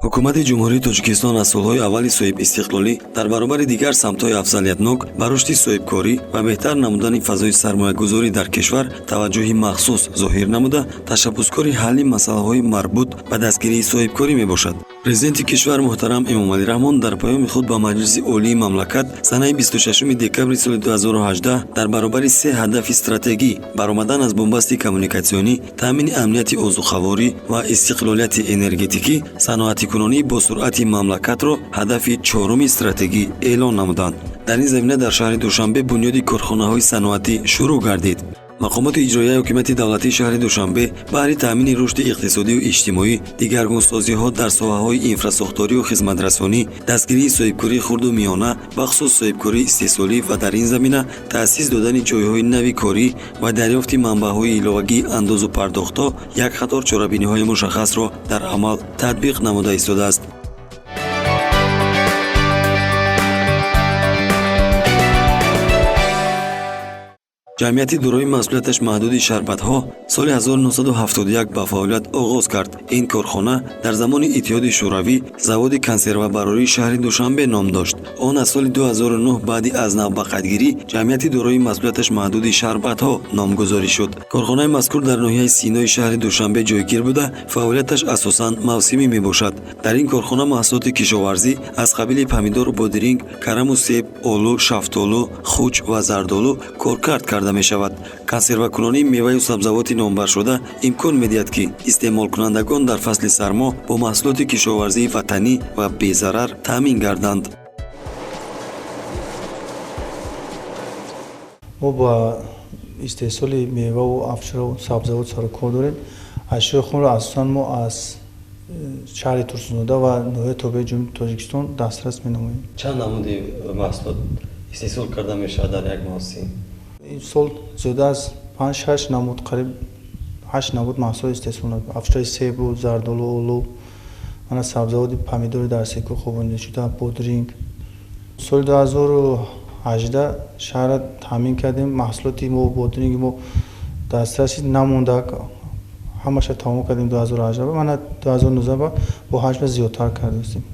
Ҳукумати Ҷумҳурии Тоҷикистон аз солҳои аввали соҳибистиқлолӣ дар баробари дигар самтҳои афзалиятнок ба рушди соҳибкорӣ ва беҳтар намудани фазои сармоягузорӣ дар кишвар таваҷҷӯҳи махсус зоҳир намуда, ташаббускори ҳалли масъалаҳои марбут ба дастгирии соҳибкорӣ мебошад. Президенти кишвар муҳтарам Эмомалӣ Раҳмон дар паёми худ ба Маҷлиси Олии мамлакат санаи 26 декабри соли 2018 дар баробари се ҳадафи стратегӣ баромадан аз бунбасти коммуникатсионӣ, таъмини амнияти озуқаворӣ ва истиқлолияти энергетикӣ, саноатикунонии босуръати мамлакатро ҳадафи чоруми стратегӣ эълон намуданд. Дар ин замина дар шаҳри Душанбе бунёди корхонаҳои саноатӣ шурӯъ гардид. Мақомоти иҷроияи ҳокимияти давлатии шаҳри Душанбе баҳри таъмини рушди иқтисодию иҷтимоӣ, дигаргунсозиҳо дар соҳаҳои инфрасохторию хизматрасонӣ, дастгирии соҳибкории хурду миёна, бахусус соҳибкории истеҳсолӣ ва дар ин замина таъсис додани ҷойҳои нави корӣ ва дарёфти манбаъҳои иловагии андозу пардохтҳо як қатор чорабиниҳои мушаххасро дар амал татбиқ намуда истодааст. Ҷамъияти дорои масъулияташ маҳдуди шарбатҳо соли 1971 ба фаъолият оғоз кард. Ин корхона дар замони Иттиҳоди Шӯравӣ заводи консервабарории шаҳри Душанбе ном дошт. Он аз соли 2009 баъди аз нав ба қайдгирӣ ҷамъияти дорои масъулияташ маҳдуди шарбатҳо номгузорӣ шуд. Корхонаи мазкур дар ноҳияи Синои шаҳри Душанбе ҷойгир буда, фаъолияташ асосан мавсимӣ мебошад. Дар ин корхона маҳсулоти кишоварзӣ аз қабили помидору бодиринг, караму себ, олу, шафтолу, хуч ва зардолу коркард карда мешавад. Консервакунонии меваю сабзавоти номбаршуда имкон медиҳад, ки истеъмолкунандагон дар фасли сармо бо маҳсулоти кишоварзии ватанӣ ва безарар таъмин гарданд. Мо ба истеҳсоли меваву афшураву сабзавот сарукор дорем. Ашёи хумро асосан мо аз шаҳри Турсунзода ва ноҳияи тобеи Ҷумҳурии Тоҷикистон дастрас менамоем. Чанд намуди маҳсулот истеҳсол карда мешавад дар як мавсим? Ин сол зиёда аз 5-6 намуд, қариб 8 намуд маҳсулот истеҳсол намудем. Афшураи себу, зардолу, олу, мана сабзавоти помидори дар секу хобонидашуда, бодринг. Соли 2018 шаҳрра таъмин кардем. Маҳсулоти мо, бодринги мо дастраси намонда, ҳамаша тамом кардем 2018, мана 2019 бо ҳаҷма зиёдтар кардастем.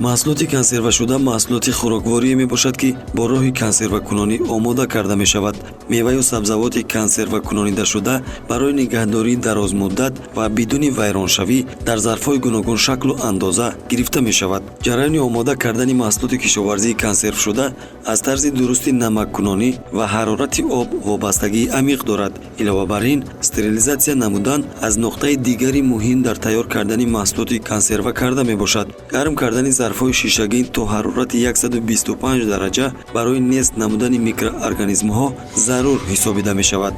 Маҳсулоти консервашуда маҳсулоти хӯрокворие мебошад, ки бо роҳи консервакунонӣ омода карда мешавад. Меваю сабзавоти консервакунонидашуда барои нигаҳдории дарозмуддат ва бидуни вайроншавӣ дар зарфҳои гуногуншаклу андоза гирифта мешавад. Ҷараёни омода кардани маҳсулоти кишоварзии консервшуда аз тарзи дурусти намаккунонӣ ва ҳарорати об вобастагии амиқ дорад. Илова бар ин, стерилизатсия намудан аз нуқтаи дигари муҳим дар тайёр кардани маҳсулоти консерва карда мебошад. Гарм кардани зарфҳои шишагин то ҳарорати 125 дараҷа барои нест намудани микроорганизмҳо зарур ҳисобида мешавад.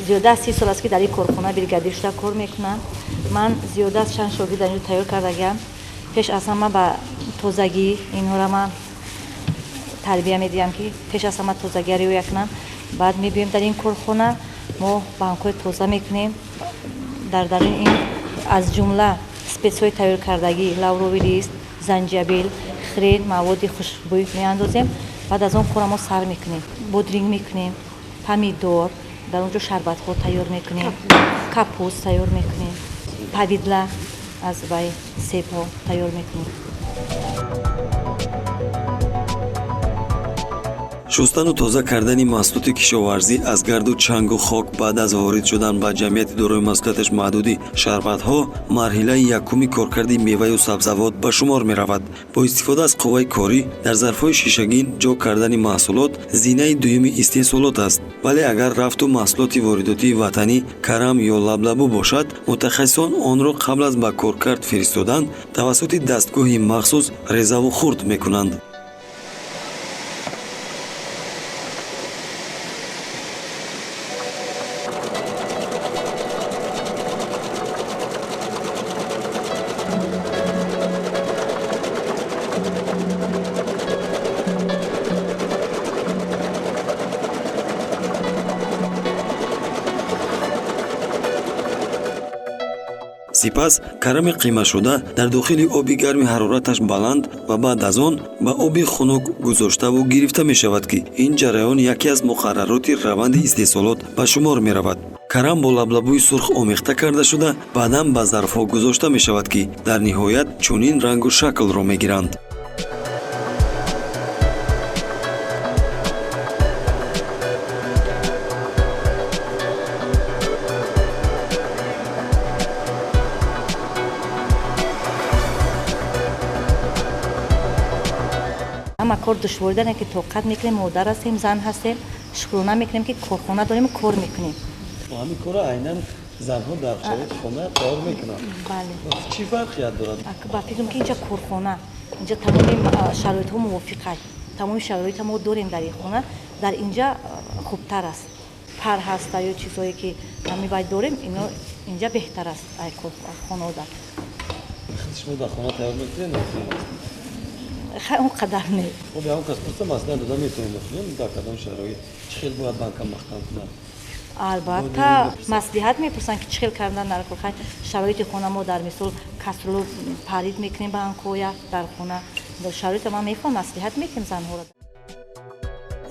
Зиёда аз 30 сол аст, ки дар ин корхона бригадир шуда кор мекунам. Ман зиёда аз чанд шогирд дар инҷо тайёр кардагиам. Пеш аз ҳама ба тозагӣ инҳоро ман тарбия медиҳам, ки пеш аз ҳама тозагиро риоя кунам. Баъд мебиёем дар ин корхона, мо банкҳои тоза мекунем. Дар даруни ин аз ҷумла спецҳои тайёркардагӣ, лавровый лист, занҷабил, хрен, маводи хушбӯй меандозем. Баъд аз он кора мо сар мекунем, бодринг мекунем, помидор, дар он ҷо шарбатҳо тайёр мекунем, капуст тайёр мекунем, повидла аз вай себҳо тайёр мекунем. Шустану тоза кардани маҳсулоти кишоварзӣ аз гарду чангу хок баъд аз ворид шудан ба ҷамъияти дорои масъулияташ маҳдуди шарбатҳо марҳилаи якуми коркарди меваю сабзавот ба шумор меравад. Бо истифода аз қувваи корӣ дар зарфҳои шишагин ҷо кардани маҳсулот зинаи дуюми истеҳсолот аст. Вале агар рафту маҳсулоти воридотии ватанӣ карам ё лаблабу бошад, мутахассисон онро қабл аз ба коркард фиристодан тавассути дастгоҳи махсус резаву хурд мекунанд. Сипас карами қимашуда дар дохили оби гарми ҳарораташ баланд ва баъд аз он ба оби хунук гузоштаву гирифта мешавад, ки ин ҷараён яке аз муқаррароти раванди истеҳсолот ба шумор меравад. Карам бо лаблабӯи сурх омехта карда шуда, баъдан ба зарфҳо гузошта мешавад, ки дар ниҳоят чунин рангу шаклро мегиранд. Ҳама кор душворӣ дорем, ки тоқат мекунем. Модар ҳастем, зан ҳастем, шукрона мекунем, ки корхона дорем, кор мекунем. Ҳамин корро айнан занҳо дар шароити хона тайёр мекунанд. Бале. Чӣ фарқият дорад? Ба фикрам, ки инҷа корхона, инҷа тамоми шароитҳо мувофиқ аст. Тамоми шароитро мо дорем дар ин хона, дар инҷа хубтар аст. Пар ҳаста ё чизҳое ки ҳами бай дорем, ино инҷа беҳтар аст ай хонаода. Шумо дар хона тайёр мекунед? Хай, он қадар не. Хуб, ягон кас пурса, маслиҳат дода метавонед, дар кадом шароит чӣ хел бояд банка маҳкам кунад? Албатта, маслиҳат мепурсанд, ки чӣ хел кардан дар кор. Хай, шароити хона мо дар мисол кастрюлу парид мекунем банкоя дар хона. Шароита ман мефаҳмам, маслиҳат мекунем занҳоро.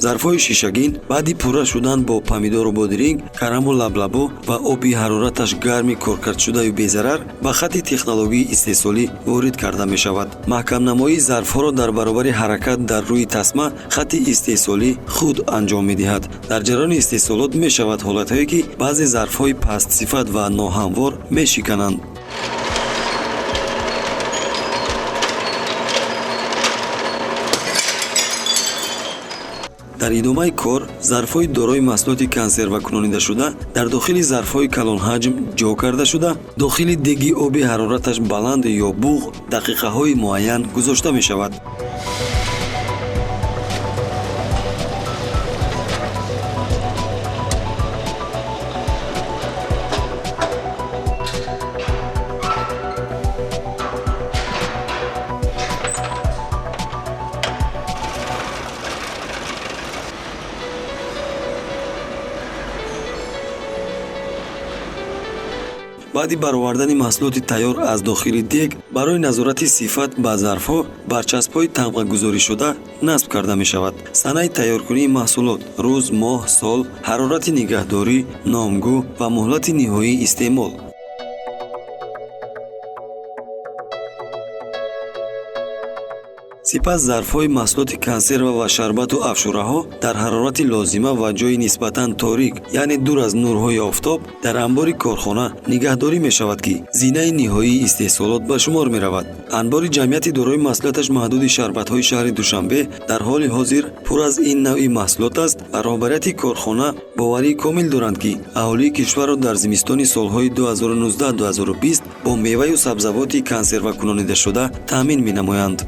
Зарфҳои шишагин баъди пурра шудан бо помидору бодиринг, караму лаблабу ва оби ҳарораташ гарми коркардшудаю безарар ба хатти технологияи истеҳсолӣ ворид карда мешавад. Маҳкамнамоии зарфҳоро дар баробари ҳаракат дар рӯи тасма хатти истеҳсолӣ худ анҷом медиҳад. Дар ҷараёни истеҳсолот мешавад ҳолатҳое, ки баъзе зарфҳои пастсифат ва ноҳамвор мешикананд. Дар идомаи кор зарфҳои дорои маҳсулоти консервакунонидашуда дар дохили зарфҳои калонҳаҷм ҷо карда шуда, дохили деги оби ҳарораташ баланд ё буғ дақиқаҳои муайян гузошта мешавад. Баъди баровардани маҳсулоти тайёр аз дохили дег барои назорати сифат ба зарфҳо барчаспҳои тамғагузоришуда насб карда мешавад. Санаи тайёркунии маҳсулот, рӯз, моҳ, сол, ҳарорати нигаҳдорӣ, номгӯ ва муҳлати ниҳоии истеъмол. Сипас зарфҳои маҳсулоти консерва ва шарбату афшураҳо дар ҳарорати лозима ва ҷойи нисбатан торик, яъне дур аз нурҳои офтоб, дар анбори корхона нигаҳдорӣ мешавад, ки зинаи ниҳоии истеҳсолот ба шумор меравад. Анбори ҷамъияти дорои масъулияташ маҳдуди шарбатҳои шаҳри Душанбе дар ҳоли ҳозир пур аз ин навъи маҳсулот аст ва роҳбарияти корхона боварии комил доранд, ки аҳолии кишварро дар зимистони солҳои 2019-2020 бо меваю сабзавоти консервакунонидашуда таъмин менамоянд.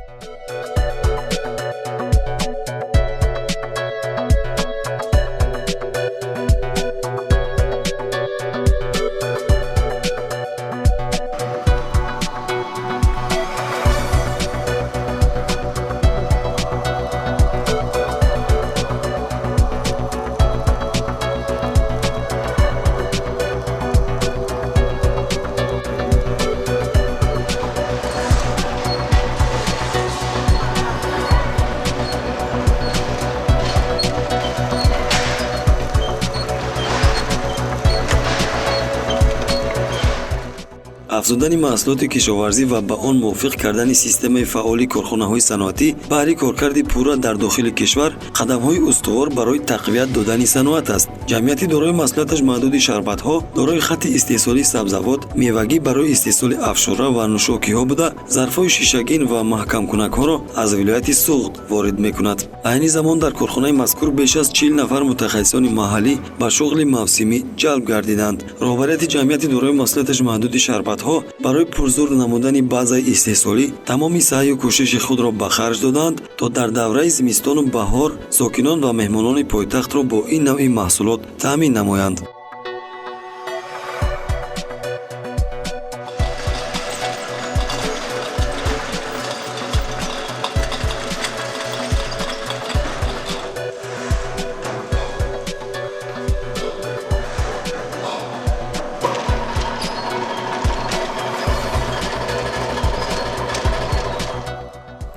Афзудани маҳсулоти кишоварзӣ ва ба он мувофиқ кардани системаи фаъоли корхонаҳои саноатӣ баҳри коркарди пурра дар дохили кишвар қадамҳои устувор барои тақвият додани саноат аст. Ҷамъияти дорои масъулияташ маҳдуди шарбатҳо дорои хатти истеҳсолии сабзавот, мевагӣ барои истеҳсоли афшура ва нӯшокиҳо буда, зарфҳои шишагин ва маҳкамкунакҳоро аз вилояти Суғд ворид мекунад. Айни замон дар корхонаи мазкур беш аз 40 нафар мутахассисони маҳаллӣ ба шуғли мавсимӣ ҷалб гардиданд. Роҳбарияти ҷамъияти дорои масъулияташ маҳдуди шарбатҳо барои пурзур намудани базаи истеҳсолӣ тамоми саъю кӯшиши худро ба харҷ доданд, то дар давраи зимистону баҳор сокинон ва меҳмонони пойтахтро бо ин навъи маҳсулот таъмин намоянд.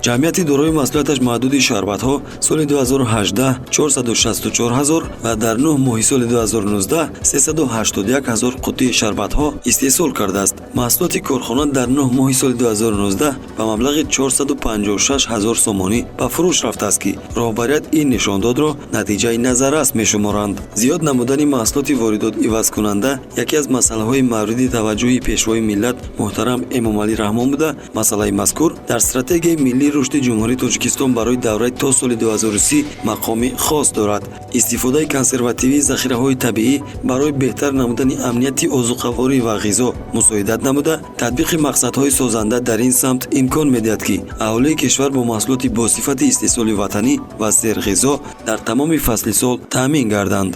Ҷамъияти дорои масъулияташ маҳдуди шарбатҳо соли 2018 464 ҳазор ва дар 9 моҳи соли 2019 381 ҳазор қуттии шарбатҳо истеҳсол кардааст. Маҳсулоти корхона дар 9 моҳи соли 2019 ба маблағи 456 ҳазор сомонӣ ба фурӯш рафтааст, ки роҳбарият ин нишондодро натиҷаи назаррас мешуморанд. Зиёд намудани маҳсулоти воридот ивазкунанда яке аз масъалаҳои мавриди таваҷҷӯҳи Пешвои миллат муҳтарам Эмомалӣ Раҳмон буда, масъалаи мазкур дар Стратегияи миллии рушди Ҷумҳурии Тоҷикистон барои давраи то соли 2030 мақоми хос дорад. Истифодаи консервативии захираҳои табиӣ барои беҳтар намудани амнияти озуқаворӣ ва ғизо мусоидат намуда, татбиқи мақсадҳои созанда дар ин самт имкон медиҳад, ки аҳолии кишвар бо маҳсулоти босифати истеҳсоли ватанӣ ва серғизо дар тамоми фасли сол таъмин гарданд.